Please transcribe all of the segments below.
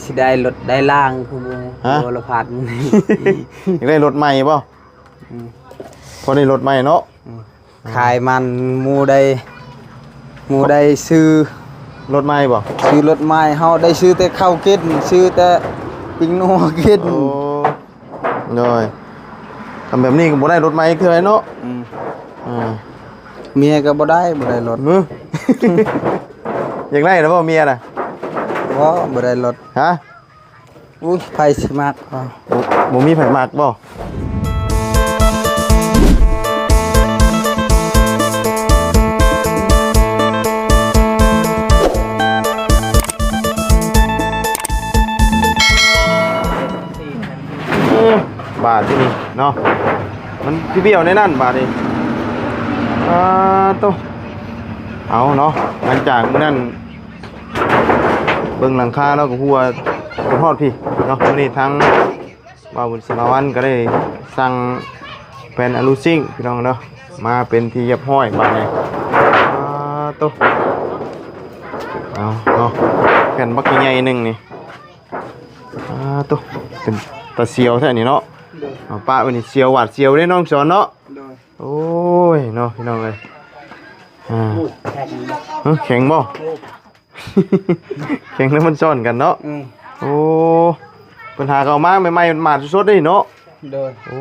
ຊິໄດ້ລົດໄດ້ລາງຄືໝູ່. ຮະ? ໂອລະພັດ ຢາກໄດ້ລົດໃໝ່ບໍ່? ອືມ ພໍໄດ້ລົດໃໝ່ເນາະ. ອືມ ຂາຍມັນໝູ່ໄດ້ ໝູ່ໄດ້ຊື້ລົດໃໝ່ບໍ່? ຊື້ລົດໃໝ່ ເຮົາໄດ້ຊື້ແຕ່ເຂົ້າກິນ ຊື້ແຕ່ປີ້ງນົວກິນ. ໂອ້ ໂດຍ ຄັນແບບນີ້ກໍບໍ່ໄດ້ລົດໃໝ່ເທື່ອເນາະ. ອືມ ອ່າ ເມຍກໍບໍ່ໄດ້ ບໍ່ໄດ້ລົດ. ຫື ຢາກໄດ້ແລ້ວບໍ່ເມຍນະ? ບໍ່ ບໍ່ໄດ້ລົດ. ຮະ? ອຸ້ຍ ໃຜຊິມັກ ບໍ່ ບໍ່ມີໃຜມັກບໍ່? ເອີ ບາດທີ່ນີ້ເນາະ ມັນຊິບ້ຽວໃນນັ້ນບາດນີ້. ອ່າ ໂຕ ເອົາເນາະ ຫຼັງຈາກມື້ນັ້ນ ເບິ່ງຫຼັງຄາເນາະ ກໍຫົວຈົນຮອດພີ້ເນາະ. ມື້ນີ້ທາງບ່າວບຸນສາລະວັນກໍໄດ້ສັ່ງແຜ່ນອະລູຊິງ ພີ່ນ້ອງເນາະ ມາເປັນທີ່ຮຽບຮ້ອຍບາດນີ້. ອ່າ ໂຕ ເອົາເນາະ ແຜ່ນບັກໃຫຍ່ໆໜຶ່ງນີ້. ອ່າ ໂຕ ເປັນຕາສຽວແທ້ນີ້ເນາະ. ໂດຍ ເອົາປະໄວ້ນີ້ ສຽວ ຫວາດສຽວເດ້ນ້ອງສອນເນາະ. ໂດຍ ໂອ້ຍເນາະ ພີ່ນ້ອງເອີຍ. ອ່າ ໂອ້ ແຂງ ຫຶ ແຂງບໍ່? ໂອ້ ແຂງແລ້ວມັນຊ້ອນກັນເນາະ. ອືມ ໂອ້ ເພິ່ນຫາເອົາມາໃໝ່ໆ ໝາດສົດໆເດ້ເນາະ. ໂດຍ ໂອ້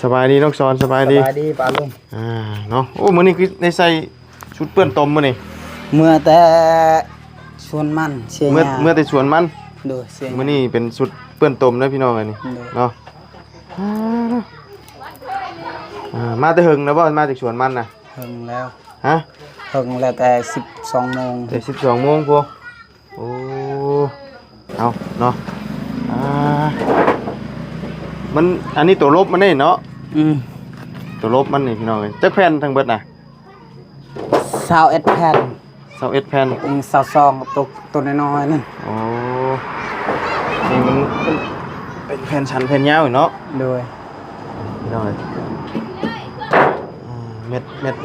ສະບາຍດີນ້ອງສອນ ສະບາຍດີ ສະບາຍດີປ້າລຸງ. ອ່າ ເນາະ ໂອ້ ມື້ນີ້ຄືໄດ້ໃສ່ຊຸດເປື້ອນຕົມມື້ນີ້? ເມື່ອແຕ່ສວນມັນ ເສຍຫຍ້າ ເມື່ອແຕ່ສວນມັນ. ໂດຍ ເສຍຫຍ້າ ມື້ນີ້ເປັນຊຸດເປື້ອນຕົມເດີພີ່ນ້ອງ ອັນນີ້. ໂດຍ ເນາະ ອ່າ ມາແຕ່ເຫິງແລ້ວບໍ່? ມາຈາກສວນມັນນະ? ເຫິງແລ້ວ. ຮະ? ເຫິງແລ້ວ ແຕ່ສິບສອງໂມງ ແຕ່ສິບສອງໂມງພຸ້ນ. ໂອ້ ເອົາເນາະ ອ່າ ມັນ ອັນນີ້ໂຕລົບມັນເດ້ເນາະ. ອືມ ໂຕລົບມັນນີ້ພີ່ນ້ອງເອີຍ ຈັກແຜ່ນທັງເບິດນະ? ຊາວເອັດແຜ່ນ. ຊາວເອັດແຜ່ນ. ອືມ ຊາວສອງ ໂຕ ໂຕນ້ອຍໆນັ້ນ. ໂອ້ ນີ້ມັນເປັນແຜ່ນສັ້ນແຜ່ນຍາວເນາະ. ໂດຍ ພີ່ນ້ອງເອີຍ ອ່າ ເມັດ ເມັດ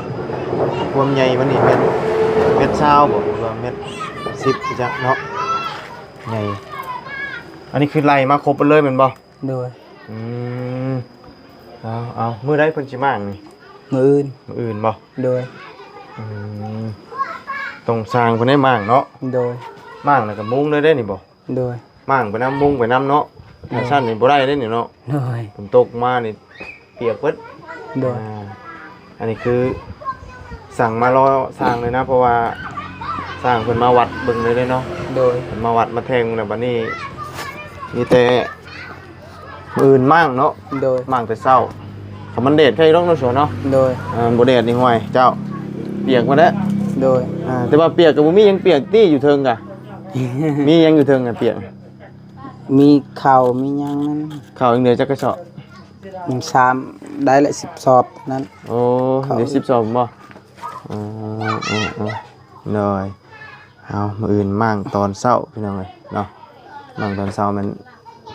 ຄວາມໃຫຍ່ມັນນີ້ເມັດ ເມັດຊາວບໍ່ ຫຼືວ່າເມັດສິບຈັກເນາະ ໃຫຍ່. ອັນນີ້ຄືໄລ່ມາຄົບເບິດເລີຍແມ່ນບໍ່? ໂດຍ ອືມ ເອົາ ເອົາ ມື້ໃດເພິ່ນຊິມ້າງນີ້? ມື້ອື່ນ. ມື້ອື່ນບໍ່? ໂດຍ ອືມ ຕ້ອງຊ່າງເພິ່ນໃຫ້ມ້າງເນາະ. ໂດຍ ມ້າງແລ້ວກໍມຸງເລີຍເດ້ນີ້ບໍ່? ໂດຍ ມ້າງໄປນຳ ມຸງໄປນຳເນາະ. ໂດຍ ຖ້າຊັ້ນນີ້ບໍ່ໄດ້ເດ້ນີ້ເນາະ. ໂດຍ ຝົນຕົກມານີ້ປຽກເບິດ. ໂດຍ ອ່າ ອັນນີ້ຄືສັ່ງມາລໍຊ່າງເລີຍນະ ເພາະວ່າຊ່າງເພິ່ນມາວັດເບິ່ງເລີຍເນາະ. ໂດຍ ເພິ່ນມາວັດມາແທງແລ້ວ ບັດນີ້ມີແຕ່ມື້ອື່ນມ້າງເນາະ. ໂດຍ ມ້າງແຕ່ເຊົ້າ ຄັນມັນແດດໄຄດອກເນາະ ສວນເນາະ. ໂດຍ ອ່າ ມັນບໍ່ແດດນີ້ ຫ້ວຍ ເຈົ້າ ປຽກໝົດແລ້ວ. ໂດຍ ອ່າ ແຕ່ວ່າປຽກກໍບໍ່ມີຫຍັງປຽກຕິ ຢູ່ເທິງກະ ມີຫຍັງຢູ່ເທິງກະປຽກ? ມີເຂົ້າ ມີຫຍັງນັ້ນ. ເຂົ້າຍັງເຫຼືອຈັກກະສອບ? ຍັງຊາມ ໄດ້ລະສິບສອບນັ້ນ. ໂອ້ ເຂົ້າ ເຫຼືອສິບສອບບໍ່? ເອີ ເອີ ເອີ ໂດຍ ເອົາ ມື້ອື່ນມ້າງຕອນເຊົ້າ ພີ່ນ້ອງເອີຍເນາະ ມ້າງຕອນເຊົ້າແມ່ນ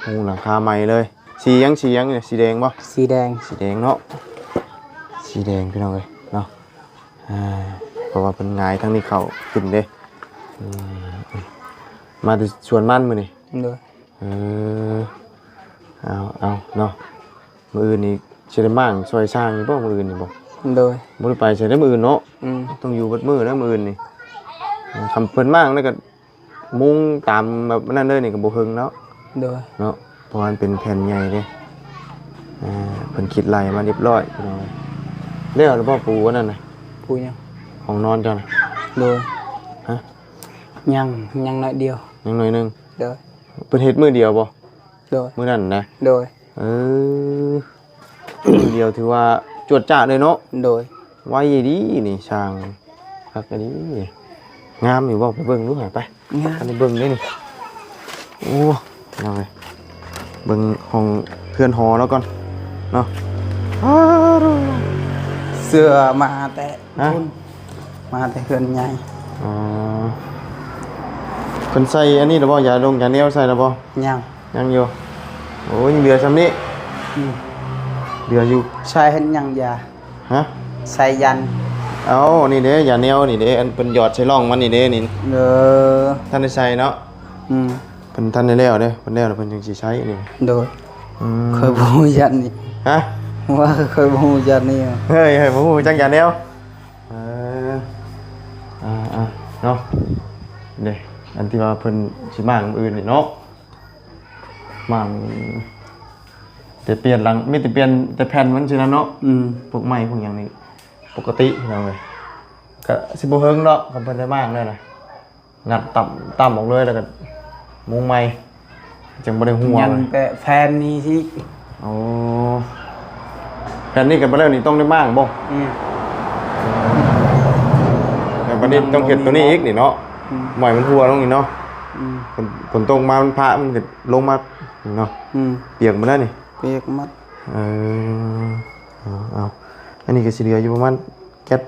ມຸງຫຼັງຄາໃໝ່ເລີຍ. ສີຫຍັງ ສີຫຍັງນີ້ ສີແດງບໍ່? ສີແດງ ສີແດງເນາະ ສີແດງ ພີ່ນ້ອງເອີຍເນາະ. ອ່າ ເພາະວ່າເພິ່ນຫງາຍທາງນີ້ເຂົ້າຂຶ້ນເດ້. ອືມ ມາແຕ່ສວນມັນມື້ນີ້. ໂດຍ ເອີ ເອົາ ເອົາເນາະ ມື້ອື່ນນີ້ຊິໄດ້ມ້າງຊ່ອຍຊ່າງຢູ່ບໍ່ ມື້ອື່ນນີ້ບໍ່? ໂດຍ ບໍ່ໄດ້ໄປໃສເດ້ມື້ອື່ນເນາະ. ອືມ ຕ້ອງຢູ່ເບິດມື້ແລ້ວມື້ອື່ນນີ້. ຄັນເພິ່ນມ້າງແລ້ວກໍມຸງຕາມແບບນັ້ນເລີຍນີ້ກໍບໍ່ເຄິ່ງແລ້ວ. ໂດຍ ເນາະ ເພາະວ່າມັນເປັນແຜ່ນໃຫຍ່ເດ້. ອ່າ ເພິ່ນຄິດໄລ່ມາຮຽບຮ້ອຍ ພີ່ນ້ອງ. ແລ້ວລະບໍ່ປູອັນນັ້ນນະ? ປູຫຍັງ? ຫ້ອງນອນເຈົ້ານະ? ໂດຍ ຮະ? ຍັງ ຍັງໜ້ອຍດຽວ ຍັງໜ້ອຍໜຶ່ງ. ໂດຍ ເພິ່ນເຮັດມື້ດຽວບໍ່? ໂດຍ ມື້ນັ້ນນະ? ໂດຍ ເອີ ມື້ດຽວຖືວ່າຈວດຈາດເລີຍເນາະ. ໂດຍ ໄວອີ່ຫຼີນີ້ ຊ່າງຄັກອີ່ຫຼີ. ງາມຢູ່ບໍ່? ໄປເບິ່ງດູຫາ ໄປ. ງາມ ອັນນີ້ເບິ່ງເດ້ນີ້. ໂອ້ ເອົາເວີຍ ເບິ່ງຫ້ອງເຮືອນຫໍລາວກ່ອນເນາະ. ອ້າ ເສື້ອມາແຕ່ ຮະ? ພຸ້ນ ມາແຕ່ເຮືອນໃຫຍ່. ອໍ ເພິ່ນໃສ່ອັນນີ້ແລ້ວບໍ່? ຢາດົງຢາແນວໃສ່ແລ້ວບໍ່? ຍັງ ຍັງຢູ່. ໂອ້ ຍັງເຫຼືອຊ່ຳນີ້. ອືມ ເຫຼືອຢູ່. ໃສ່ເຮັດຫຍັງຢາ? ຮະ? ໃສ່ຢັນ. ເອົາ ນີ້ເດ້ ຢາແນວນີ້ເດ້ ອັນເພິ່ນຫຍອດໃສ່ຮ່ອງມັນນີ້ເດ້ນີ້. ເອີ ທັນໄດ້ໃສ່ເນາະ. ອືມ ພິ່ນທັນໄດ້ແລ້ວເດ້ ເພິ່ນແລ້ວແລ້ວເພິ່ນຈຶ່ງຊິໃຊ້ນີ້. ໂດຍ. ອືມ ຂ້ອຍບໍ່ຮູ້ຢ້ານນີ້. ຮະ? ວ່າຂ້ອຍບໍ່ຮູ້ຢ້ານນີ້. ເຮີ້ຍ ເຮີ້ຍ ບໍ່ຮູ້ຈັກຢ້ານແນວ. ເອີ ອ່າໆ ເນາະ ເດ້ ອັນທີ່ວ່າເພິ່ນຊິມ້າງມື້ອື່ນນີ້ເນາະ ມ້າງ ແຕ່ປ່ຽນຫຼັງ ມີແຕ່ປ່ຽນແຕ່ແຜ່ນມັນຊື່ນະເນາະ. ອືມ ພວກໄມ້ພວກຫຍັງນີ້ປົກກະຕິພີ່ນ້ອງເອີຍ. ກະຊິບໍ່ເຫິງດອກ ຄັນເພິ່ນໄດ້ມ້າງແລ້ວນະ ນັດຕຳ ຕຳອອກເລີຍ ແລ້ວກະມຸງໃໝ່ ຈັ່ງບໍ່ໄດ້ຮົ່ວ. ຍັງແຕ່ແຜ່ນນີ້ຊິ. ໂອ້ ແຜ່ນນີ້ກັນໄປແລ້ວນີ້ຕ້ອງໄດ້ມ້າງບໍ່? ອືມ ແລ້ວບັດນີ້ຕ້ອງເຮັດໂຕນີ້ອີກນີ້ເນາະ. ອືມ ໝ້ອຍມັນຮົ່ວລົງນີ້ເນາະ. ອືມ ຝົນ ຝົນຕົກມາມັນພະ ມັນກໍລົງມານີ້ເນາະ. ອືມ ປຽກໝົດແລ້ວນີ້. ປຽກໝົດ. ເອີ ເອົາໆ ອັນນີ້ກໍຊິເຫຼືອຢູ່ປະມານແກັດ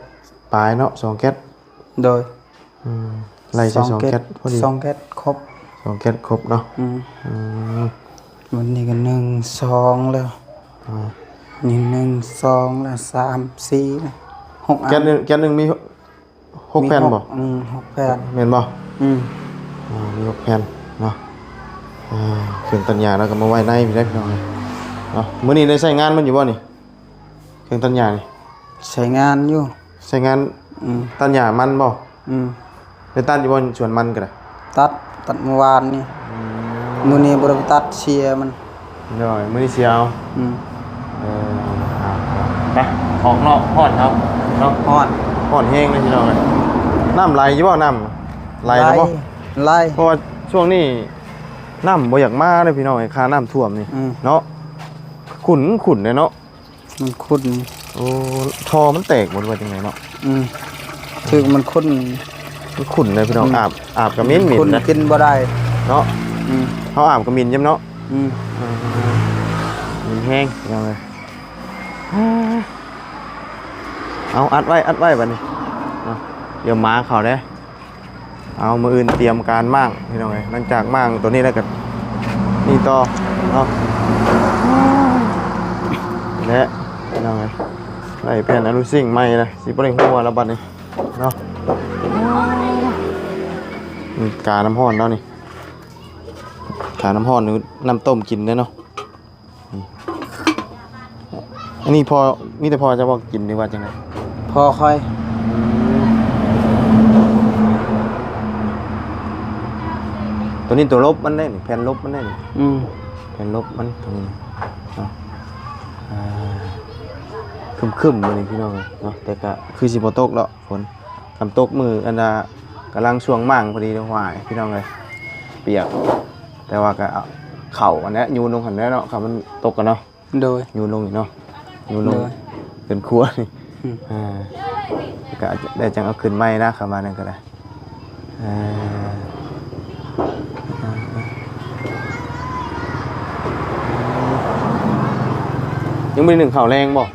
ປາຍເນາະ ສອງແກັດ. ໂດຍ. ອືມ ໄລ່ໃສ່ສອງແກັດ ສອງແກັດພໍດີ ສອງແກັດຄົບ ສອງແກັດຄົບເນາະ. ອືມ ອືມ ວັນນີ້ກໍໜຶ່ງ ສອງແລ້ວ. ອ່າ ນີ້ໜຶ່ງ ສອງແລ້ວ ສາມ ສີ່ແລ້ວ ຫົກອັນ. ແກັດໜຶ່ງ ແກັດໜຶ່ງມີຫົກແຜ່ນບໍ່? ອືມ ຫົກແຜ່ນ ແມ່ນບໍ່? ອືມ ອ່າ ມີຫົກແຜ່ນເນາະ. ອ່າ ເຄື່ອງຕັດຫຍ້າເນາະ ກໍມາໄວ້ໃນນີ້ແຫຼະພີ່ນ້ອງເນາະ. ມື້ນີ້ໄດ້ໃຊ້ງານມັນຢູ່ບໍ່ນີ້ ເຄື່ອງຕັດຫຍ້ານີ້? ໃຊ້ງານຢູ່. ໃຊ້ງານ ອືມ ຕັດຫຍ້າມັນບໍ່? ອືມ ໄດ້ຕັດຢູ່ບໍ່ສວນມັນກໍໄດ້? ຕັດ ຕັດມື້ວານນີ້. ອືມ ມື້ນີ້ບໍ່ໄດ້ໄປຕັດ ເສຍມັນ. ໂດຍ ມື້ນີ້ເສຍເອົາ. ອືມ ເອີ ໄປອອກນອກ ຮ້ອນເນາະ ເນາະ ຮ້ອນ ຮ້ອນແຮງເລີຍພີ່ນ້ອງເອີຍ. ນ້ຳໄຫຼຢູ່ບໍ່? ນ້ຳໄຫຼແລ້ວບໍ່? ໄຫຼ ເພາະວ່າຊ່ວງນີ້ນ້ຳບໍ່ຢາກມາເດ້ພີ່ນ້ອງເອີຍ ຄານ້ຳຖ້ວມນີ້. ອືມ ເນາະ ຂຸ້ນ ຂຸ້ນເດ້ເນາະ. ມັນຂຸ້ນ. ໂອ້ ທໍ່ມັນແຕກບໍ່ ຫຼືວ່າຈັ່ງໃດເນາະ? ອືມ ຖືກມັນຂຸ້ນ ມັນຂຸ້ນເດ້ພີ່ນ້ອງ. ອືມ ອາບ ອາບກໍເໝັນໆ ຂຸ້ນນະ ກິນບໍ່ໄດ້ເນາະ. ອືມ ເຮົາອາບກໍເໝັນຢູ່ເນາະ. ອືມ ເອີ ເໝັນແຮງພີ່ນ້ອງເອີຍ. ເອົາ ອັດໄວ້ ອັດໄວ້ບັດນີ້ເນາະ ດຽວໝາເຂົ້າເດ້. ເອົາ ມື້ອື່ນຕຽມການມ້າງພີ່ນ້ອງເອີຍ. ຫຼັງຈາກມ້າງໂຕນີ້ແລ້ວກໍນີ້ຕໍ່ເນາະ ແລະ ພີ່ນ້ອງເອີຍ ໄດ້ແຜ່ນອະລູຊິງໃໝ່ລະ ຊິບໍ່ໄດ້ຮົ່ວລະບັດນີ້ເນາະ. ການ້ຳຮ້ອນເນາະນີ້ ການ້ຳຮ້ອນ ນ້ຳຕົ້ມກິນເດ້ເນາະ. ອືມ ອັນນີ້ພໍ່ ມີແຕ່ພໍ່ເຈົ້າບໍ່ກິນ ຫຼືວ່າຈັ່ງໃດ? ພໍ່ຂ້ອຍ. ໂຕນີ້ໂຕລົບມັນເດ້ນີ້ ແຜ່ນລົບມັນເດ້ນີ້. ອືມ ແຜ່ນລົບມັນໂຕນີ້ເນາະ. ອ່າ ຄຶ້ມໆ ມື້ນີ້ພີ່ນ້ອງເອີຍເນາະ ແຕ່ກະຄືຊິບໍ່ຕົກດອກ ຝົນ ຄັນຕົກມື້ອັນນ່າ ກຳລັງຊ່ວງມ້າງພໍດີ ໂອ້ຍ ພີ່ນ້ອງເອີຍ ປຽກ. ແຕ່ວ່າກໍເອົາເຂົ້າອັນນັ້ນ ໂຍນລົງຫັ້ນແຫຼະເນາະ ຄັນມັນຕົກກໍເນາະ. ໂດຍ. ໂຍນລົງນີ້ເນາະ ໂຍນລົງ ໂດຍ ເປັນຄົວນີ້. ອືມ ອ່າ ກໍໄດ້ຈັ່ງເອົາຂຶ້ນໃໝ່ນະ ຄຳວ່ານັ້ນກໍໄດ້. ອ່າ ຍັງບໍ່ໄດ້ໜຶ້ງເຂົ້າແລງບໍ່?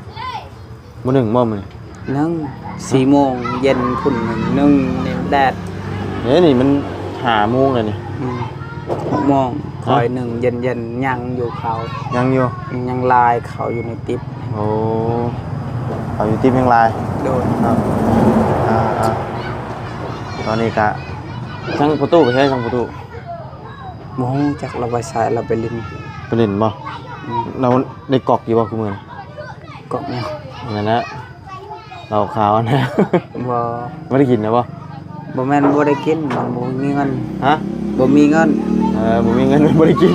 ບໍ່ໜຶ້ງບໍ່ມື້ນີ້? ໜຶ້ງ ສີ່ໂມງເຢັນພຸ້ນ ໜຶ້ງ ໜຶ້ງນີ້ແດດ. ເອີ ນີ້ມັນຫ້າໂມງແລ້ວນີ້. ອືມ ຫົກໂມງ ຮະ? ຂ້ອຍໜຶ້ງເຢັນໆ ຍັງຢູ່ເຂົ້າ ຍັງຢູ່ ຍັງຫຼາຍເຂົ້າຢູ່ໃນຕິບ. ໂອ້ ເຂົ້າຢູ່ຕິບຍັງຫຼາຍ. ໂດຍ. ເນາະ ອ່າໆ ຕອນນີ້ກະ ທາງພໍ່ຕູ້ໄປໃສ ທາງພໍ່ຕູ້? ບໍ່ຮູ້ຈັກລາວໄປໃສ ລາວໄປຫຼິ້ນ. ໄປຫຼິ້ນບໍ່? ອືມ ລາວໄດ້ກອກຢູ່ບໍ່ຄູ່ມື້? ກອກຫຍັງ? ນັ້ນແຫຼະ ເຫຼົ້າຂາວນະ. ບໍ່ ບໍ່ໄດ້ກິນນະບໍ່? ບໍ່ແມ່ນບໍ່ໄດ້ກິນ ມັນບໍ່ມີເງິນ. ຮະ? ບໍ່ມີເງິນ. ເອີ ບໍ່ມີເງິນ ບໍ່ໄດ້ກິນ.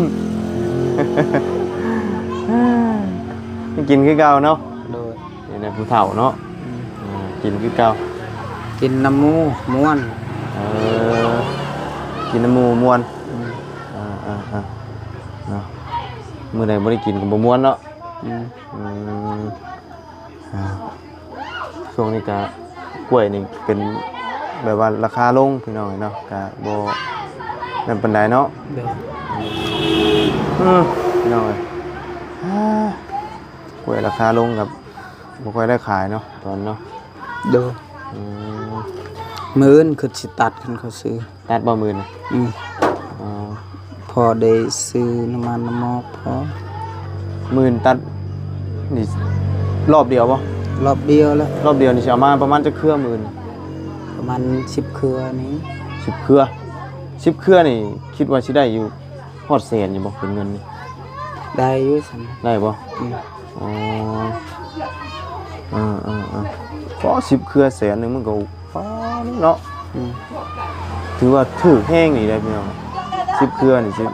ກິນຄືເກົ່າເນາະ. ໂດຍ. ນີ້ແຫຼະຜູ້ເຖົ້າເນາະ. ອືມ ເອີ ກິນຄືເກົ່າ ກິນນຳໝູ່ມ່ວນ. ເອີ ກິນນຳໝູ່ມ່ວນ. ອືມ ເອີໆໆ ເນາະ ມື້ໃດບໍ່ໄດ້ກິນກໍບໍ່ມ່ວນເນາະ. ອືມ ອືມ ອ່າ ຊ່ວງນີ້ກະກ້ວຍນີ້ເປັນແບບວ່າລາຄາລົງພີ່ນ້ອງເອີຍເນາະ ກະບໍ່ນັ້ນປານໃດເນາະ. ໂດຍ. ເອີ ພີ່ນ້ອງເອີຍ ອ່າ ກ້ວຍລາຄາລົງກັບ ບໍ່ຄ່ອຍໄດ້ຂາຍເນາະ ຕອນເນາະ. ໂດຍ. ອືມ ມື້ອື່ນຄືຊິຕັດ ຄັນເຂົາຊື້. ຕັດບໍ່ມື້ອື່ນນະ? ອືມ ອໍ ພໍໄດ້ຊື້ນ້ຳມັນນ້ຳໝອກພໍ. ມື້ອື່ນຕັດນີ້ລອບດຽວບໍ່? ລອບດຽວແຫຼະ. ລອບດຽວນີ້ຊິເອົາມາປະມານຈັກເຄືອມື້ອື່ນ? ປະມານສິບເຄືອນີ້. ສິບເຄືອ ສິບເຄືອນີ້ຄິດວ່າຊິໄດ້ຢູ່ ຮອດແສນຢູ່ບໍ່ ເປັນເງິນນີ້? ໄດ້ຢູ່ຊັ້ນ ໄດ້ບໍ່? ອືມ ອໍ ເອີໆໆ ພໍສິບເຄືອແສນໜຶ່ງມັນກໍ ພໍເນາະ. ອືມ ຖືວ່າຖືກແຮງນີ້ເດ້ພີ່ນ້ອງ ສິບເຄືອນີ້ຊິ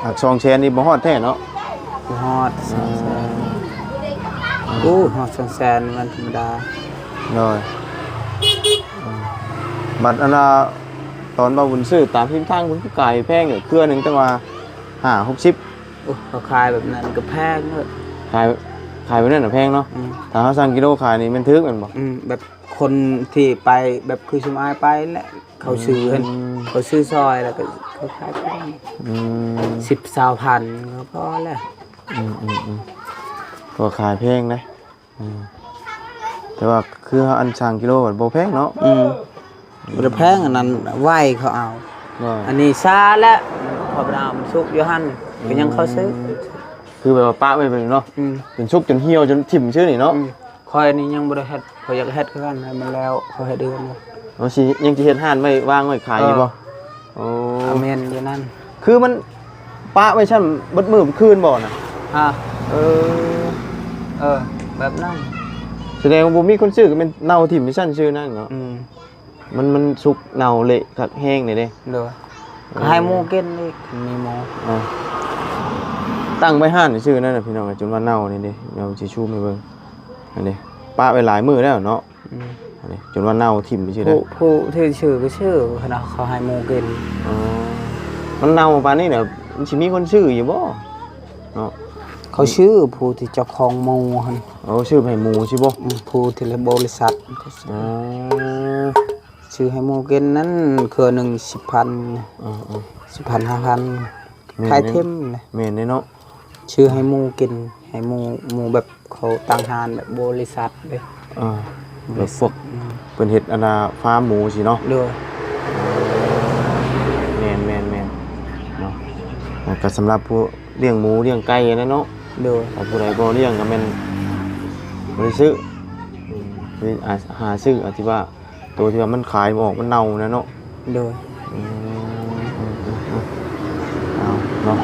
ຫາກສອງແສນນີ້ບໍ່ຮອດແທ້ເນາະ. ບໍ່ຮອດ ອືມ ສອງແສນ ອືມ ໂອ້ ຮອດສອງແສນມັນທຳມະດາ. ໂດຍ ອືມ ບັດອັນນ່າ ຕອນບ່າວບຸນຊື້ຕາມທິດທາງພຸ້ນ ຄືຂາຍແພງເດ ເຄືອໜຶ່ງຕັ້ງວ່າຫ້າຫົກສິບ. ໂອ້ ເຂົາຂາຍແບບນັ້ນກໍແພງເນາະ. ຂາຍ ຂາຍແບບນັ້ນນະແພງເນາະ. ອືມ ຖ້າເຮົາສັ່ງກິໂລຂາຍນີ້ແມ່ນຖືກແມ່ນບໍ່? ອືມ ແບບຄົນທີ່ໄປ ແບບຄືຊຸມອ້າຍໄປແຫຼະ ເຂົາຊື້ຫັ້ນ ອືມ ເຂົາຊື້ຊອຍ ແລ້ວກໍເຂົາຂາຍແພງ. ອືມ ສິບ ຊາວພັນກໍພໍແລ້ວ. ອືມໆໆ ກໍຂາຍແພງເດ້. ອືມ ແຕ່ວ່າຄືເຮົາອັນຊ່າງກິໂລມັນບໍ່ແພງເນາະ. ອືມ ບໍ່ໄດ້ແພງ ອັນນັ້ນໄວເຂົາເອົາ. ວ່າ ອັນນີ້ຊ້າແລ້ວ ເຂົາບໍ່ໄດ້ເອົາ ມັນສຸກຢູ່ຫັ້ນ ກໍຍັງເຂົາຊື້. ອືມ ຄືແບບວ່າປະໄວ້ເປັນເນາະ. ອືມ ຈົນສຸກຈົນຫ່ຽວຈົນຖິ້ມຊື່ນີ້ເນາະ. ອືມ ຂ້ອຍນີ້ຍັງບໍ່ໄດ້ເຮັດ ຂ້ອຍຢາກເຮັດຄືກັນໃຫ້ມັນແລ້ວ ຂ້ອຍເຮັດເດືອນ. ເຮົາຊິ ຍັງຊິເຮັດຮ້ານໄວ້ ວາງໄວ້ຂາຍຢູ່ບໍ່? ເອີ ໂອ້ ອາ ແມ່ນຢູ່ນັ້ນ. ຄືມັນປະໄວ້ຊັ້ນເບິດມື້ເບິດຄືນບໍ່ນະ? ຮະ ເອີ ເອີ ແບບນັ້ນ. ສະແດງວ່າບໍ່ມີຄົນຊື້ ກໍແມ່ນເນົ່າຖິ້ມຢູ່ຊັ້ນຊື່ນັ້ນເນາະ. ອືມ ມັນ ມັນສຸກເນົ່າເລະຄັກແຮງເດ. ໂດຍ ເອີ ກໍໃຫ້ໝູກິນອີກ ມີໝູ. ເອີ ຕັ້ງໄວ້ຮ້ານຊື່ນັ້ນນະ ພີ່ນ້ອງ ຈົນວ່າເນົ່ານີ້ເດ. ດຽວຊິຊູມໃຫ້ເບິ່ງ ອັນນີ້ປະໄວ້ຫຼາຍມື້ແລ້ວເນາະ. ອືມ ອັນນີ້ຈົນວ່າເນົ່າຖິ້ມຊື່ເດ້. ຜູ້ ຜູ້ທີ່ຊື້ກໍຊື້ ເຂົາໃຫ້ໝູກິນ. ອໍ ມັນເນົ່າປານນີ້ນະ ມັນຊິມີຄົນຊື້ຢູ່ບໍ່ເນາະ? ເຂົາຊື້ ຜູ້ທີ່ເຈົ້າຂອງໝູຫັ້ນ. ໂອ້ ຊື້ໃຫ້ໝູຊີ້ບໍ່? ອືມ ຜູ້ທີ່ບໍລິສັດ. ອໍ ຊື້ໃຫ້ໝູກິນນັ້ນ ເຄືອໜຶ່ງສິບພັນ. ເອີໆ ສິບພັນ ຫ້າພັນ. ແມ່ນ ຂາຍຖິ້ມເດ້. ແມ່ນເດ້ເນາະ ຊື້ໃຫ້ໝູກິນ ໃຫ້ໝູ ໝູແບບເຂົາຕັ້ງຮ້ານແບບບໍລິສັດເດ້. ເອີ ແບບພວກ ອືມ ເພິ່ນເຮັດອັນນ່າຟາມໝູຊີ້ເນາະ. ໂດຍ ແມ່ນໆໆ ເນາະ. ແລ້ວກໍສຳລັບຜູ້ລ້ຽງໝູລ້ຽງໄກ່ຫັ້ນນະເນາະ. ໂດຍ ຖ້າຜູ້ໃດບໍ່ລ້ຽງກໍແມ່ນບໍ່ໄດ້ຊື້. ອືມ ຫຼື ອາ ຫາຊື້ ອາດຊິວ່າ ໂຕທີ່ວ່າມັນຂາຍບໍ່ອອກ ມັນເນົ່ານະເນາະ. ໂດຍ ອືມ ເອົາເນາະ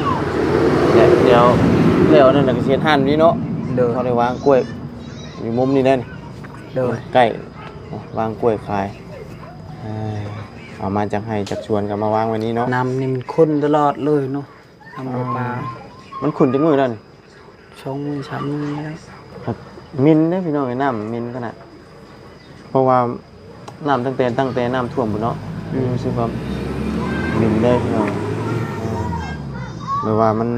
ແລ້ວ ແລ້ວ ແລ້ວນັ້ນກໍຊິເຮັດຮ້ານນີ້ເນາະ. ໂດຍ ເຮົາໄດ້ວາງກ້ວຍຢູ່ມຸມນີ້ແດ່. ໂດຍ ໃກ້ ວາງກ້ວຍຂາຍ. ເອົາມາຈາກໄຮ່ຈາກສວນກໍມາວາງໄວ້ນີ້ເນາະ. ນ້ຳນີ້ມັນຂຸ່ນຕະຫຼອດເລີຍເນາະ. ນ້ຳປະປາ ອືມ ມັນຂຸ່ນຈັກມື້ແລ້ວນີ້? ສອງມື້ສາມມື້ແລ້ວ. ໝິ່ນເດ້ພີ່ນ້ອງເອີຍ ນ້ຳໝິ່ນຂະໜາດ ເພາະວ່ານ້ຳຕັ້ງແຕ່ ຕັ້ງແຕ່ນ້ຳຖ້ວມພຸ້ນເນາະ. ອືມ ຮູ້ສຶກວ່າໝິ່ນເດ້ພີ່ນ້ອງ. ເອີ ແບບວ່າມັນ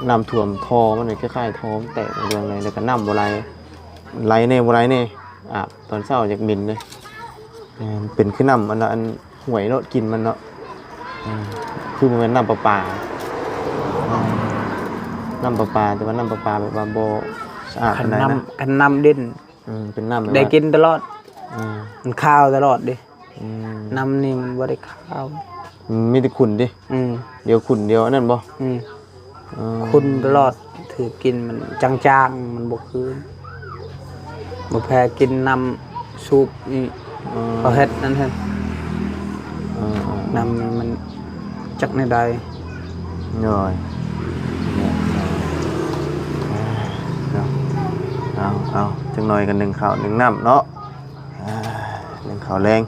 ນ້ຳຖ້ວມທໍ່ມັນ ຄ້າຍໆ ທໍ່ມັນແຕກເລື່ອງໃດ ແລ້ວກໍນ້ຳບໍ່ໄຫຼ ໄຫຼແດ່ບໍ່ໄຫຼແດ່. ອາບຕອນເຊົ້າຢາກເໝັນເດ້. ແມ່ນ ເປັນຄືນ້ຳອັນ ອັນຫ້ວຍໂລດ ກິ່ນມັນເນາະ. ເອີ ຄືບໍ່ແມ່ນນ້ຳປະປາ. ເອີ ນ້ຳປະປາ ແຕ່ວ່ານ້ຳປະປາແບບວ່າບໍ່ສະອາດປານໃດນະ. ຄັນນ້ຳ ຄັນນ້ຳດິນ ເອີ ເປັນນ້ຳແບບວ່າ ໄດ້ກິນຕະຫຼອດ. ເອີ ມັນຄາວຕະຫຼອດເດ້. ອືມ ນ້ຳນີ້ມັນບໍ່ໄດ້ຄາວ ອືມ ມີແຕ່ຂຸ່ນຕິ. ອືມ ດຽວຂຸ່ນດຽວອັນນັ້ນບໍ່? ອືມ ເອີ ຂຸ່ນຕະຫຼອດ ຖືກກິນມັນຈາງໆ ມັນບໍ່ຄືນ ບໍ່ແພ້ກິນນ້ຳສູບນີ້. ເອີ ເຂົາເຮັດນັ້ນຫັ້ນ. ເອີໆໆ ນ້ຳນີ້ມັນຈັກແນວໃດ. ໂດຍ ເນາະ ເອົາໆ ຈັກໜ່ອຍກໍໜຶ້ງເຂົ້າໜຶ້ງນ້ຳເນາະ. ອ່າ ໜຶ້ງເຂົ້າແລງ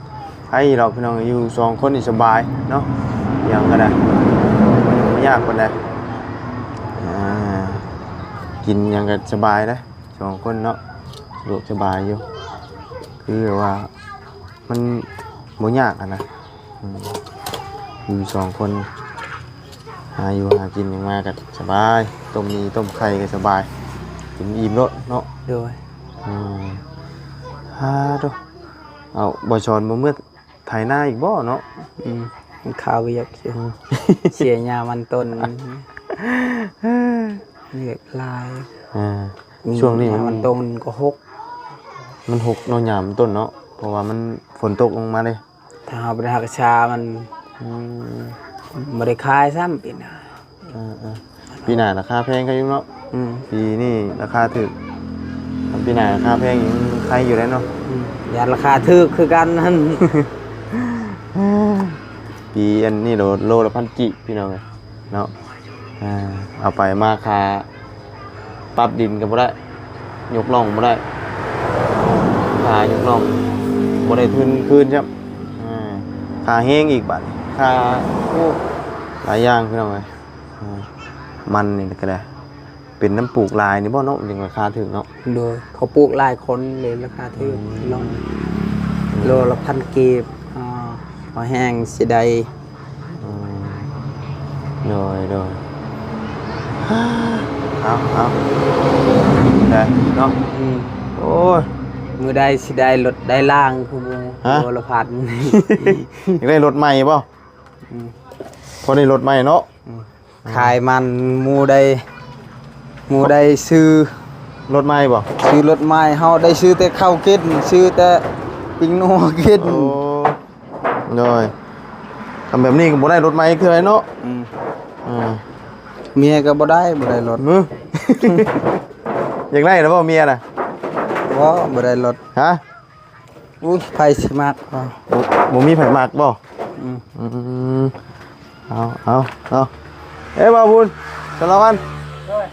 ໃຜດອກພີ່ນ້ອງ ຢູ່ສອງຄົນນີ້ສະບາຍເນາະ. ຫຍັງກໍໄດ້ ບໍ່ຍາກປານໃດ. ອ່າ ກິນຫຍັງກໍສະບາຍເດ້ ສອງຄົນເນາະ ສະດວກສະບາຍຢູ່. ຄືແບບວ່າມັນບໍ່ຍາກຫັ້ນນະ. ອືມ ຢູ່ສອງຄົນ ຫາຢູ່ຫາກິນຫຍັງມາກໍສະບາຍ ຕົ້ມໝີ່ຕົ້ມໄຂ່ກໍສະບາຍ ກິນອີ່ມໂລດເນາະ. ໂດຍ ອືມ ຫາໂຕ ເອົາ ບໍ່ສອນບໍ່ເມືອໄຖນາອີກບໍ່ເນາະ? ອືມ ມັນຄາວຽກຢູ່. ອືມ ເສຍຫຍ້າມັນຕົ້ນ ວຽກຫຼາຍ. ອ່າ ອືມ ຊ່ວງນີ້ມັນ ຫຍ້າມັນຕົ້ນມັນກໍຫົກ ມັນຫົກເນາະ ຫຍ້າມັນຕົ້ນເນາະ ເພາະວ່າມັນຝົນຕົກລົງມາເດ້. ຖ້າເຮົາບໍ່ໄດ້ຮັກສາມັນ ອືມ ບໍ່ໄດ້ຂາຍຊ້ຳປີໜ້າ. ເອີໆ ປີໜ້າລາຄາແພງກວ່າຢູ່ເນາະ. ອືມ ປີນີ້ລາຄາຖືກ ຄັນປີໜ້າລາຄາແພງນີ້ມັນໄຄຢູ່ແລ້ວເນາະ. ອືມ ຢ້ານລາຄາຖືກຄືກັນຫັ້ນ. ປີອັນນີ້ໂລ ໂລລະພັນກີບ ພີ່ນ້ອງເອີຍເນາະ. ອ່າ ເອົາໄປມາຄ່າປັບດິນກໍບໍ່ໄດ້ ຍົກລ່ອງບໍ່ໄດ້ ຄ່າຍົກລ່ອງບໍ່ໄດ້ທຶນຄືນຊ້ຳ ອ່າ ຄ່າແຮງອີກບາດນີ້ ຄ່າ ໂອ້ ຫຼາຍຢ່າງພີ່ນ້ອງເອີຍ ອ່າ ມັນນີ້ກໍໄດ້ ເປັນນ້ຳປູກຫຼາຍນີ້ບໍ່ເນາະ ຈຶ່ງລາຄາຖືກເນາະ? ໂດຍ ເຂົາປູກຫຼາຍຄົນເລີຍລາຄາຖືກ ອືມ ໂລລະພັນກີບ ອ່າ ພໍແຮງຊິໄດ້ ອືມ ໂດຍ ໂດຍ ເອົາ ເອົາ ໄດ້ເນາະ ອືມ ໂອ້ຍ ມື້ໃດຊິໄດ້ລົດໄດ້ລາງຄືໝູ່ ຮະ? ໂລລະພັນ ຢາກໄດ້ລົດໃໝ່ບໍ່? ອືມ ພໍໄດ້ລົດໃໝ່ເນາະ ອືມ ຂາຍມັນໝູ່ໄດ້ ໝູ່ໄດ້ຊື້ລົດໃໝ່ບໍ່? ຊື້ລົດໃໝ່ ເຮົາໄດ້ຊື້ແຕ່ເຂົ້າກິນ ຊື້ແຕ່ປີ້ງນົວກິນ ໂອ້ ໂດຍ ທຳແບບນີ້ກໍບໍ່ໄດ້ລົດໃໝ່ເທື່ອເນາະ ອືມ ອ່າ ເມຍກໍບໍ່ໄດ້ ບໍ່ໄດ້ລົດ ຫື ຢາກໄດ້ນະບໍ່ເມຍນະ? ບໍ່ ບໍ່ໄດ້ລົດ ຮະ? ອຸ້ຍ ໃຜຊິມັກ ບໍ່ ບໍ່ມີໃຜມັກບໍ່? ອືມ ອືມ ເອົາ ເອົາ ເອົາ ເອີ ບ່າວບຸນ ສາລະວັນ ໂດຍ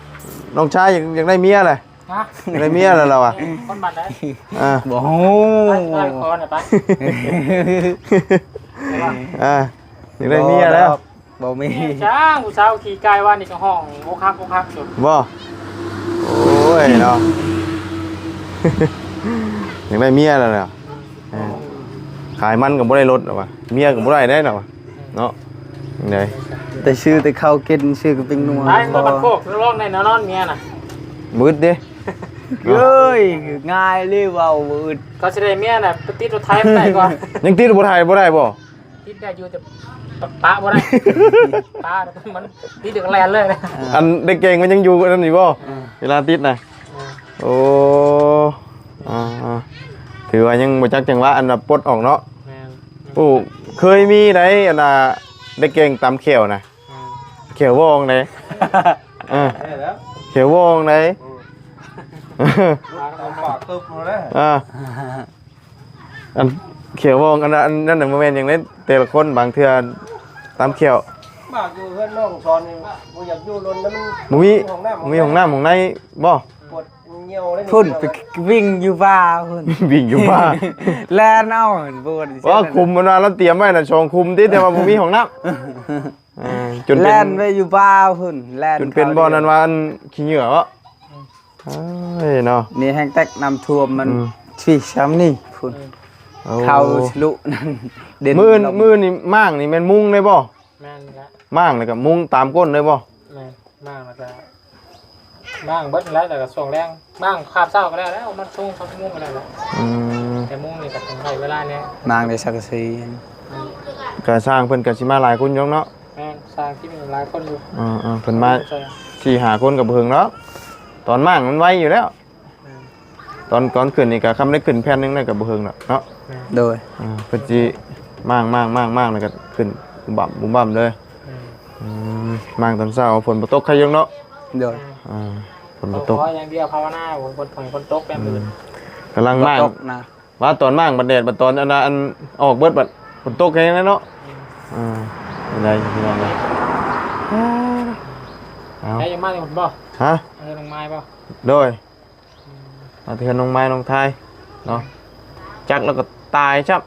ນ້ອງຊາຍຢາກ ຢາກໄດ້ເມຍແຫຼະ ຮະ? ຢາກໄດ້ເມຍແລ້ວລາວອະ ຄົນບ້ານໃດ? ອ່າ ບໍ່ຮູ້ ໄປ ໄປຂໍໜ່ອຍໄປ ອ່າ ຢາກໄດ້ເມຍແລ້ວ ບໍ່ມີ ຈ້າງຜູ້ສາວຂີ່ກາຍວ່ານີ້ກໍຮ້ອງອົກຫັກອົກຫັກຢູ່ ບໍ່? ໂອ້ຍເນາະ ຢາກໄດ້ເມຍແລ້ວແຫຼະ ເອີ ຂາຍມັນກໍບໍ່ໄດ້ລົດແລ້ວວ່າ ເມຍກໍບໍ່ໄດ້ໄດ໋ແລ້ວວ່າ ເນາະ ຈັ່ງໃດ ແຕ່ຊື້ແຕ່ເຂົ້າກິນ ຊື້ກັບປີ້ງນົວ ໄປເມືອບ້ານໂຄກລອງໄດ້ນອນເມຍນະ ບຶດເດ້ ເອີຍ ງ່າຍເລີຍເວົ້າບຶດ ເຂົາຊິໄດ້ເມຍນະ ໄປຕິດລົດໄຖມັນໄດ້ກວ່າ ຍັງຕິດລົດໄຖບໍ່ໄດ້ບໍ່? ຕິດໄດ້ຢູ່ ແຕ່ປະ ປະບໍ່ໄດ້ ປະມັນຕິດແລ້ວກໍແລ່ນເລີຍ ອັນເດັກເກັ່ງມັນຍັງຢູ່ອັນນັ້ນຢູ່ບໍ່? ເອີ ເວລາຕິດນະ ເອີ ໂອ້ ອ່າໆ ຖືວ່າຍັງບໍ່ຈັກຈັງຫວະອັນວ່າປົດອອກເນາະ ແມ່ນ ໂອ້ ເຄີຍມີໃດ ອັນນ່າ ເດັກເກັ່ງຕຳແຂ້ວນະ ແມ່ນ ແຂ້ວວອງໃດ ເອີ ແມ່ນແລ້ວ ແຂ້ວວອງໃດ ອືມ ປາກເຕີບເລີຍ ອ່າ ອັນແຂ້ວວອງ ອັນນັ້ນ ອັນນັ້ນນະ ບໍ່ແມ່ນຫຍັງເດ້ ແຕ່ລະຄົນບາງເທື່ອຕຳແຂ້ວ ມາຢູ່ເຮືອນນ້ອງສອນນີ້ ບໍ່ຢາກຢູ່ດົນນະ ມັນບໍ່ມີຫ້ອງນ້ຳ ບໍ່ມີຫ້ອງນ້ຳຫ້ອງໃນບໍ່? ປວດຍ່ຽວເລີຍ ພຸ້ນ ໄປວິ່ງຢູ່ປ່າພຸ້ນ ວິ່ງຢູ່ປ່າ ແລ່ນເອົາ ບໍ່ ວ່າຄຸມມັນວ່າລາວຕຽມໄວ້ນະ ສອງຄຸມຕິ ແຕ່ວ່າບໍ່ມີຫ້ອງນ້ຳ ອ່າ ຈົນເປັນ ແລ່ນໄປຢູ່ປ່າພຸ້ນ ແລ່ນ ຈົນເປັນບ່ອນນັ້ນວ່າອັນຂີ້ເຫຍື້ອເນາະ ເອີຍເນາະ ນີ້ແຮງແຕກນ້ຳຖ້ວມມັນ ອືມ ທີ່ຊ່ຳນີ້ພຸ້ນ ໂອ້ ເຂົ້າທະລຸນັ້ນ ເດັ່ນ ມື້ ມື້ນີ້ມ້າງນີ້ແມ່ນມຸງໄດ້ບໍ່? ແມ່ນແຫຼະ ມ້າງແລ້ວກໍມຸງຕາມກົ້ນໄດ້ບໍ່? ແມ່ນ ມ້າງແລ້ວກໍ ມ້າງເບິດແລ້ວ ແລ້ວກໍຊ່ວງແລງ ມ້າງຄາບເຊົ້າກໍແລ້ວ ແລ້ວມັນຊຸງເຂົາມຸງກໍແລ້ວແຫຼະ ອືມ ແຕ່ມຸງນີ້ກໍຕ້ອງໃຊ້ເວລາແດ່ ມ້າງໄດ້ສັງກະສີ ອືມ ກໍຊ່າງເພິ່ນກໍຊິມາຫຼາຍຄົນຢູ່ເນາະ ແມ່ນ ຊ່າງທີ່ມີຫຼາຍຄົນຢູ່ ເອີໆ ເພິ່ນມາສີ່ຫ້າຄົນກໍບໍ່ເຖິງດອກ ຕອນມ້າງມັນໄວຢູ່ແລ້ວ ແມ່ນ ຕອນ ຕອນຂຶ້ນນີ້ກໍ ຄຳໄດ້ຂຶ້ນແຜ່ນໜຶ່ງແລ້ວກໍບໍ່ເຖິງດອກເນາະ ແມ່ນ ໂດຍ ອ່າ ເພິ່ນຊິມ້າງໆໆໆ ແລ້ວກໍຂຶ້ນບຸ້ມບັ້ມເລີຍ ແມ່ນ ອືມ ມ້າງຕອນເຊົ້າ ຝົນບໍ່ຕົກໃຄຢູ່ເນາະ ໂດຍ ອ່າ ຝົນບໍ່ຕົກ ຂໍຢ່າງດຽວ ພາວະນາ ຝົນ ຝົນຕົກແດ່ ອືມ ມື້ ກຳລັງມ້າງ ບໍ່ຕົກນະ ວ່າຕອນມ້າງບັດແດດ ບັດຕອນອັນ ອັນອອກເບິດ ບັດຝົນຕົກແຮງເນາະ ອືມ ອ່າ ໄດ້ພີ່ນ້ອງເອີຍ ເອົາ ໃຜຈະມານີ້ບໍ່? ຮະ? ເອີ ນ້ອງໄມ້ບໍ່? ໂດຍ ອືມ ມາເທື່ອນ້ອງໄມ້ນ້ອງທາຍເນາະ ຈັກລະກໍຕາຍຊ້ຳ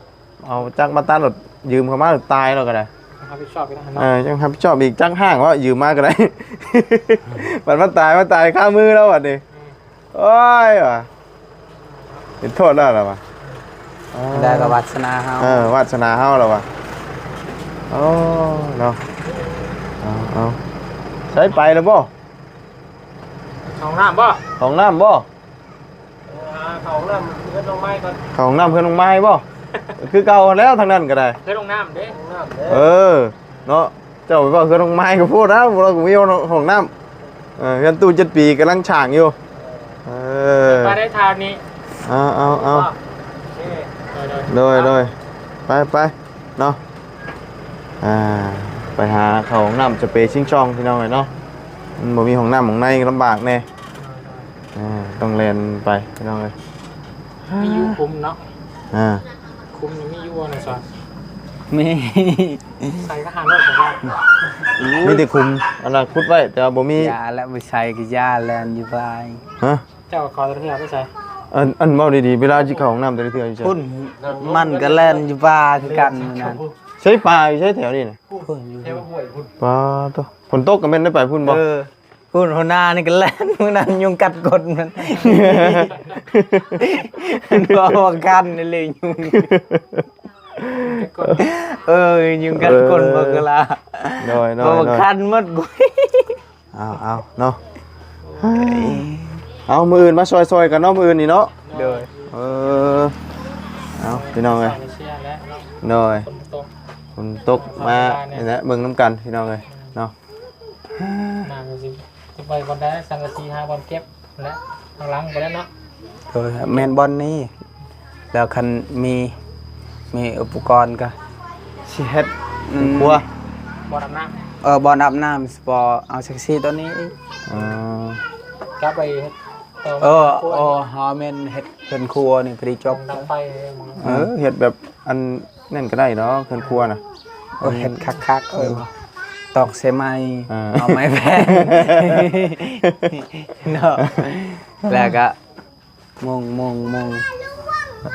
ເອົາຈັກມາຕັດລົດ ຢືມເຂົາມາຕາຍລະກໍໄດ້ ຮັບຜິດຊອບອີກນະ ເອີ ຍັງຮັບຜິດຊອບອີກ ຈັກຫ້າງເວາະ ຢືມມາກໍໄດ້ ບັດມາຕາຍ ມາຕາຍຄາມືລະບັດນີ້ ອືມ ໂອ້ຍວ່າ ເຮັດໂທດແລ້ວລະວ່າ ໄດ້ກໍວາດສະໜາເຮົາ ເອີ ວາດສະໜາເຮົາລະວ່າ ໂອ້ ເນາະ ເອົາ ເອົາ ໃຊ້ໄປລະບໍ່? ເຂົ້າຫ້ອງນ້ຳບໍ່? ເຂົ້າຫ້ອງນ້ຳບໍ່? ເອີ ເຂົ້າຫ້ອງນ້ຳເຮືອນນ້ອງໄມ້ກ່ອນ ເຂົ້າຫ້ອງນ້ຳເຮືອນນ້ອງໄມ້ບໍ່? ຄືເກົ່າຫັ້ນແຫຼ້ວ ທາງນັ້ນກໍໄດ້ ເຮືອນຫ້ອງນ້ຳເດ້ ເອີ ເນາະ ເຈົ້າໄປເວົ້າເຮືອນນ້ອງໄມ້ກໍໂພດແລ້ວ ເຮົາກໍມີຫ້ອງນ້ຳ ເອີ ເຮືອນຕູ້ເຈັດປີກຳລັງສ້າງຢູ່ ເອີ ໄປໄດ້ທາງນີ້ ເອົາ ເອົາ ເອົາ ໂດຍ ໂດຍ ໂດຍ ໄປ ໄປ ເນາະ ອ່າ ໄປຫາເຂົ້າຫ້ອງນ້ຳສະເປຊິງຊ່ອງ ພີ່ນ້ອງເອີຍເນາະ ມັນບໍ່ມີຫ້ອງນ້ຳຫ້ອງໃນ ລຳບາກແດ່ ອ່າ ຕ້ອງແລ່ນໄປ ພີ່ນ້ອງເອີຍ ມີຢູ່ຄຸ້ມເນາະ ອ່າ ຄຸ້ມນີ້ມີຢູ່ບໍ່ນະສອນ? ມີ ໃສ່ກໍຫາໂລດບໍ່ໄດ້ ມີແຕ່ຂຸມ ອັນນັ້ນຂຸດໄວ້ ແຕ່ວ່າບໍ່ມີ ຢ່າແລ້ວ ບໍ່ໃສ່ກໍຢ່າ ແລ່ນຢູ່ພາຍ ຮະ ເຈົ້າເຂົ້າແຕ່ເທື່ອໄປໃສ? ອັນ ອັນເວົ້າດີໆ ເວລາຊິເຂົ້າຫ້ອງນ້ຳແຕ່ລະເທື່ອຢູ່ໃສ? ພຸ້ນ ມັນກໍແລ່ນຢູ່ປ່າຄືກັນມື້ນັ້ນ ໃສປ່າຢູ່ໃສແຖວນີ້ນະ? ພຸ້ນ ຢູ່ ປາໂຕ ຝົນຕົກກໍແມ່ນໄດ້ໄປພຸ້ນບໍ່? ເອີ ພຸ້ນ ຫົວໜ້ານີ້ກໍແລ່ນ ມື້ນັ້ນຍຸງກັດກົ້ນມັນ ມັນບໍ່ວ່າຄັນອີ່ຫຼີຍຸງ ເອີ ຍຸງກັດກົ້ນ ເອີ ບັກກະລາ ໂດຍໆໆ ບໍ່ວ່າຄັນໝົດກູ ເອົາໆເນາະ ເອົາ ມື້ອື່ນມາຊ່ອຍໆກັນເນາະ ມື້ອື່ນນີ້ເນາະ ໂດຍ ເອີ ເອົາ ພີ່ນ້ອງເອີຍ ໂດຍ ຝົນຕົກ ຝົນຕົກມານີ້ແຫຼະ ເບິ່ງນຳກັນ ພີ່ນ້ອງເອີຍເນາະ ໜ້າກໍຊິ ຈະໄປບ່ອນໃດ ສັງກະສີຫາບ່ອນເກັບແຫຼະ ທາງຫຼັງໄປແລ້ວເນາະ ໂດຍ ແມ່ນບ່ອນນີ້ ແລ້ວຄັນມີ ມີອຸປະກອນກໍຊິເຮັດ ອືມ ຄົວ ບ່ອນອາບນ້ຳ ເອີ ບ່ອນອາບນ້ຳ ສະເພາະເອົາສັງກະສີຕົວນີ້ອີກ ອໍ ກັບໄປເຮັດຕໍ່ ເອີ ຄົວ ເອີ ເຮົາແມ່ນເຮັດເຮືອນຄົວນີ້ພໍດີຈົບ ດັງໄຟ ເອີ ເຮັດແບບອັນ ນັ້ນກໍໄດ້ດອກເຮືອນຄົວນະ ໂອ້ຍ ເຮັດຄັກໆ ເອີ ຕອກໃສ່ໄມ້ ອ່າ ເອົາໄມ້ແຜ່ນເນາະ ແລ້ວກໍມຸງ ມຸງ ມຸງ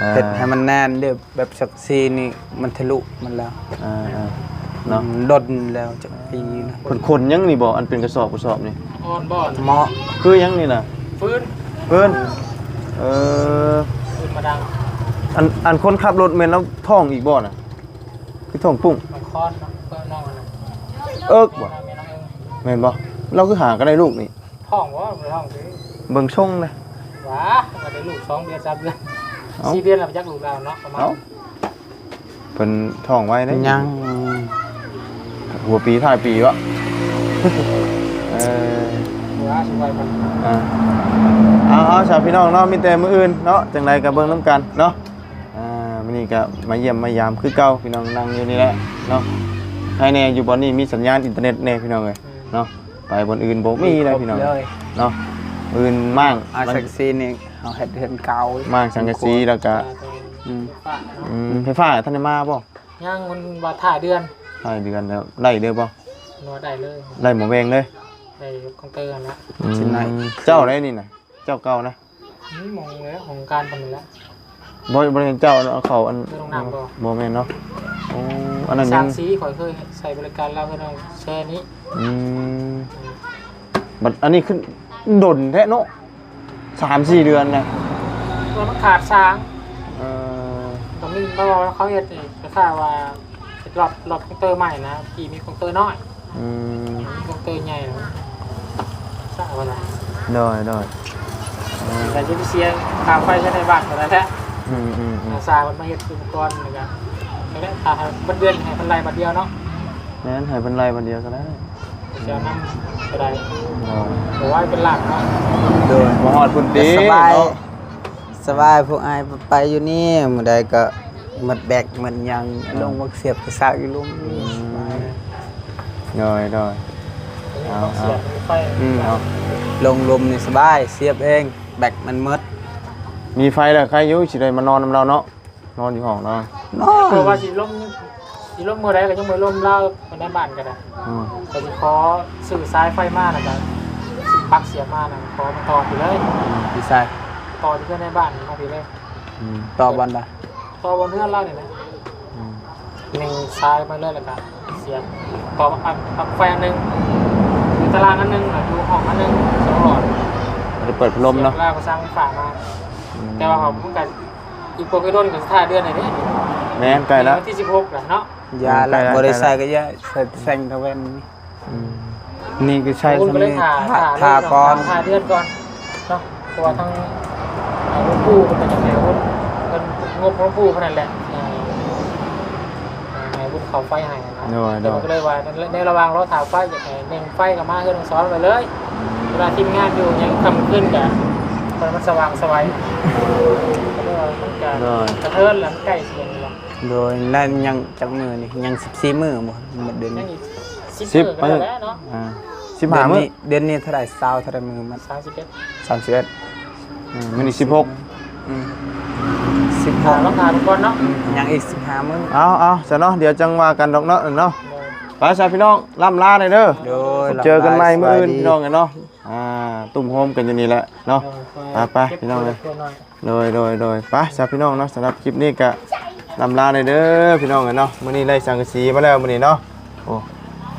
ອ່າ ເຮັດໃຫ້ມັນແໜ້ນເດີ້ ແບບສັງກະສີນີ້ມັນທະລຸມັນແລ້ວ ອ່າໆ ເນາະ ອືມ ດົນແລ້ວຈັກປີນະ ເພິ່ນຂົນຫຍັງນີ້ບໍ່ ອັນເປັນກະສອບ ກະສອບນີ້ ອ່ອນບໍ່ ເໝາະ ຄືຫຍັງນີ້ນະ ຟືນ ຟືນ ເອີ ຟືນມາດັງ ອັນ ອັນຄົນຂັບລົດແມ່ນລາວທ້ອງອີກບໍ່ນະ? ຄືທ້ອງປຸ້ງ ມັນຄອນເນາະ ເພິ່ນນ້ອງອັນນັ້ນ ເອິກບໍ່? ແມ່ນນ້ອງເອິງ ແມ່ນບໍ່? ລາວຄືຫາກໍໄດ້ລູກນີ້ ທ້ອງບໍ່? ບໍ່ໄດ້ທ້ອງຕິ ເບິ່ງຊົງນະ ຫວາ ກໍໄດ້ລູກສອງເດືອນ ສາມເດືອນ ເອົ້າ ສີ່ເດືອນແລ້ວ ໄປຈັກລູກລາວເນາະ ປະມານ ເອົ້າ ເພິ່ນທ້ອງໄວເດ້ ຍັງ ຫົວປີທ້າຍປີວະ ເອີ ຫວາ ຊິໄວປານນັ້ນ ອ່າ ເອົາໆ ຊາວພີ່ນ້ອງເນາະ ມີແຕ່ມື້ອື່ນເນາະ ຈັ່ງໃດກໍເບິ່ງນຳກັນເນາະ. ອ່າ ມື້ນີ້ກໍມາຢ້ຽມມາຢາມຄືເກົ່າ ພີ່ນ້ອງ ນັ່ງຢູ່ນີ້ແຫຼະເນາະ ໃຫ້ແດ່ ຢູ່ບ່ອນນີ້ມີສັນຍານອິນເຕີເນັດແດ່ ພີ່ນ້ອງເອີຍ ອືມ ເນາະ ໄປບ່ອນອື່ນບໍ່ມີແລ້ວ ພີ່ນ້ອງເນາະ ມື້ອື່ນມ້າງ ອ່າ ສັງກະສີນີ້ເຮົາເຮັດເຮືອນເກົ່າ ມ້າງສັງກະສີ ແລ້ວກໍ ອືມ ອືມ ໄຟຟ້າທັນໄດ້ມາບໍ່? ຍັງ ມັນວ່າທ້າຍເດືອນ ທ້າຍເດືອນແລ້ວ ໄດ້ເດີ້ບໍ່? ບໍ່ໄດ້ເລີຍ ໄດ້ໝໍແວງເລີຍ ໄດ້ຄອງເຕີຫັ້ນລະ ອືມ ເຈົ້າໃດນີ້ນະ ເຈົ້າເກົ່ານະ ມີໝ່ອງແລ້ວ ຂອງການເພິ່ນນີ້ແຫຼະ ບໍ່ ບໍ່ແມ່ນເຈົ້າເອົາເຂົ້າອັນ ເຮືອນນ້ອງນ້ຳບໍ່? ບໍ່ແມ່ນເນາະ ໂອ້ ອັນນັ້ນຍັງ ຊ່າງສີ ຂ້ອຍເຄີຍໃຊ້ບໍລິການລາວ ເຮືອນນ້ອງແຊ່ນີ້ ອືມ ບັດອັນນີ້ຄືດົນແທ້ເນາະ ສາມສີ່ເດືອນນະ ເອີ ມັນຂາດສາງ ເອີ ກໍມີ ເພາະວ່າເຂົາເຮັດນີ້ ຄ້າຍໆວ່າ ເຮັດລັອດ ລັອດຄອງເຕີໃໝ່ນະ ທີ່ມີຄອງເຕີນ້ອຍ ອືມ ມີຄອງເຕີໃຫຍ່ນະ ຊາວະນະ ໂດຍ ໂດຍ ເອີ ແຕ່ຊິໄປເສຍຄ່າໄຟໃຫ້ນາຍບ້ານກໍໄດ້ແທ້ ອືມໆໆ ອາສາເພິ່ນມາເຮັດອຸປະກອນ ແລ້ວກໍ ແລ້ວກໍຖ້າໃຫ້ເບິດເດືອນ ໃຫ້ເພິ່ນໄລ່ບັດດຽວເນາະ ແມ່ນ ໃຫ້ເພິ່ນໄລ່ບັດດຽວກໍໄດ້ ເສຍນຳກໍໄດ້ ໂດຍ ບໍ່ວ່າເປັນລ້ານເນາະ ໂດຍ ມາຮອດພຸ້ນຕິ ສະບາຍ ເນາະ ສະບາຍ ພວກອ້າຍໄປຢູ່ນີ້ ມື້ໃດກໍໝົດແບັກໝົດຫຍັງ ອ່າ ລົງໝາກສຽບໄປຊາກຢູ່ລຸ່ມ ອືມ ສະບາຍ ໂດຍ ໂດຍ ເອົາ ເອົາ ອືມ ເອົາ ລົງລຸ່ມນີ້ສະບາຍ ສຽບເອງ ແບັກມັນໝົດ ມີໄຟແລ້ວໃຄຢູ່ ຊິໄດ້ມານອນນຳລາວເນາະ ນອນຢູ່ຫ້ອງເນາະ ນອນ ເພາະວ່າຊິລົມ ຊິລົມມື້ໃດກໍຍັງບໍ່ລົມລາວ ໄປໃນບ້ານກໍໄດ້ ອືມ ກໍຊິຂໍຊື້ສາຍໄຟມາ ແລ້ວກໍຊື້ປັກສຽບມາ ແລ້ວກໍຂໍມາຕໍ່ພີ້ເລີຍ ອືມ ຢູ່ໃສ? ຕໍ່ທີ່ເຮືອນໃນບ້ານມາພີ້ເລີຍ ອືມ ຕໍ່ບ່ອນໃດ? ຕໍ່ບ່ອນເຮືອນລາວນີ້ແຫຼະ ອືມ ຍິງສາຍມາເລີຍ ແລ້ວກໍສຽບຕໍ່ປັກ ປັກໄຟອັນໜຶ່ງ ຢູ່ຕາລາງອັນໜຶ່ງ ຢູ່ຫ້ອງອັນໜຶ່ງ ສອງຫຼອດ ບໍ່ໄດ້ເປີດພັດລົມເນາະ ສຽບແລ້ວກໍສັ່ງໄຟຟ້າມາ ອືມ ແຕ່ວ່າເຮົາມັນກໍ ອີກບໍ່ກ່ອນກໍຊິທ້າຍເດືອນນີ້ເດ້ ແມ່ນ ໃກ້ແລ້ວ ວັນທີສິບຫົກແລ້ວເນາະ ຢ່າລະ ອືມ ບໍ່ໄດ້ໃສ່ກໍຢ່າ ໃສ່ແສງຕາເວັນນີ້ ອືມ ນີ້ກໍໃສ່ ເຮົາກໍເລີຍ ສ່ຳນີ້ ຖ້າ ຖ້າ ຖ້າກ່ອນ ຖ້າເດືອນກ່ອນເນາະ ເພາະວ່າທາງ ເອີ ຫຼວງປູ່ເພິ່ນກໍຢາກໃຫ້ເພິ່ນ ເພິ່ນງົບຫຼວງປູ່ເພິ່ນນັ້ນແຫຼະ ເອີ ໃຫ້ເພິ່ນເຂົ້າໄຟໃຫ້ນະ ໂດຍ ໂດຍ ເພິ່ນກໍເລີຍວ່າ ໃນ ໃນລະຫວ່າງລໍຖ້າໄຟ ຢາກໃຫ້ເລັ່ງໄຟເຂົ້າມາເຮືອນຂອງສອນໄວ້ເລີຍ ເວລາທີມງານຢູ່ຫຍັງຄ່ຳຄືນກໍ ເພິ່ນມັນສະຫວ່າງສະໄຫວ ກໍເລີຍວ່າມັນກໍ ໂດຍ ກະເທີນແລ້ວ ມັນໃກ້ຊິແລ້ວ ໂດຍ ແລ້ວຍັງຈັກມື້ນີ້ ຍັງສິບສີ່ມື້ບໍ່ ໝົດເດືອນນີ້ ຍັງອີກສິບ ສິບມື້ກໍໄດ້ແລ້ວເນາະ ອ່າ ສິບຫ້າມື້ ເດືອນນີ້ ເດືອນນີ້ເທົ່າໃດ ຊາວເທົ່າໃດມື້ມັນ ສາມສິບເອັດ ສາມສິບເອັດ ອືມ ມື້ນີ້ສິບຫົກ ອືມ ສິ ຖ້າລອງຖ້າເບິ່ງກ່ອນເນາະ ຍັງອີກສິບຫ້າມື້ ເອົາ ເອົາ ຊະເນາະ ດຽວຈັ່ງວ່າກັນດອກເນາະ ເນາະ ໂດຍ ໄປຊະພີ່ນ້ອງ ລ່ຳລາແດ່ເດີ ໂດຍ ເຈີກັນໃໝ່ມື້ອື່ນ ສະບາຍດີ ພີ່ນ້ອງເອີຍເນາະ ອ່າ ຕຸ້ມໂຮມກັນຢູ່ນີ້ແຫຼະເນາະ ໂດຍ ໄປໆ ພີ່ນ້ອງເອີຍ ໂດຍ ໂດຍ ໂດຍ ໄປຊະພີ່ນ້ອງເນາະ ສຳລັບຄລິບນີ້ກະລ່ຳລາແດ່ເດີພີ່ນ້ອງເອີຍເນາະ ມື້ນີ້ໄດ້ສັງກະສີມາແລ້ວມື້ນີ້ເນາະ ໂອ້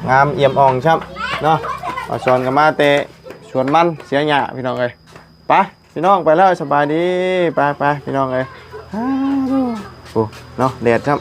ງາມອ່ຽມອ່ອງຊ້ຳເນາະ ອາສອນກໍມາແຕ່ສວນມັນເສຍຫຍ້າພີ່ນ້ອງເອີຍ ໄປ ພີ່ນ້ອງໄປແລ້ວ ສະບາຍດີ ໄປໆ ພີ່ນ້ອງເອີຍ ໂອ້ ເນາະ ແດດຊ້ຳ.